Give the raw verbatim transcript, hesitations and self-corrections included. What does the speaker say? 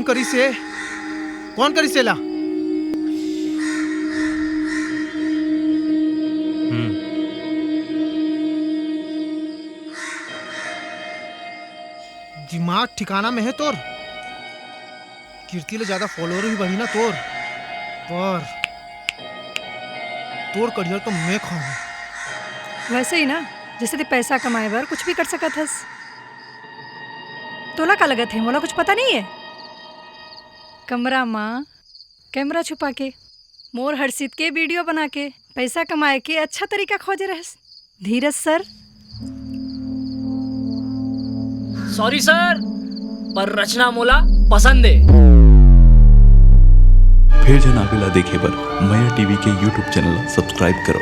करिस हे? कौन करिस हे ला? दिमाग ठिकाना में हे तोर? कीर्ति ले ज्यादा फॉलोअर ही बढ़ी ना तोर, पर तोर करियर तो मैं खाऊं। वैसे ही ना, जैसे ते पैसा कमाए बर कुछ भी कर सकत हस। तोला का लगत हे, मोला कुछ पता नहीं है? कमरा मा कैमरा छुपा के, मोर हर्षित के वीडियो बना के पैसा कमाए के अच्छा तरीका खोजे रहस धीरज सर। सॉरी सर, पर रचना मोला पसंद है। फेर झन आगे ला देखे बर मया टीवी के यूट्यूब चैनल ला सब्सक्राइब करो।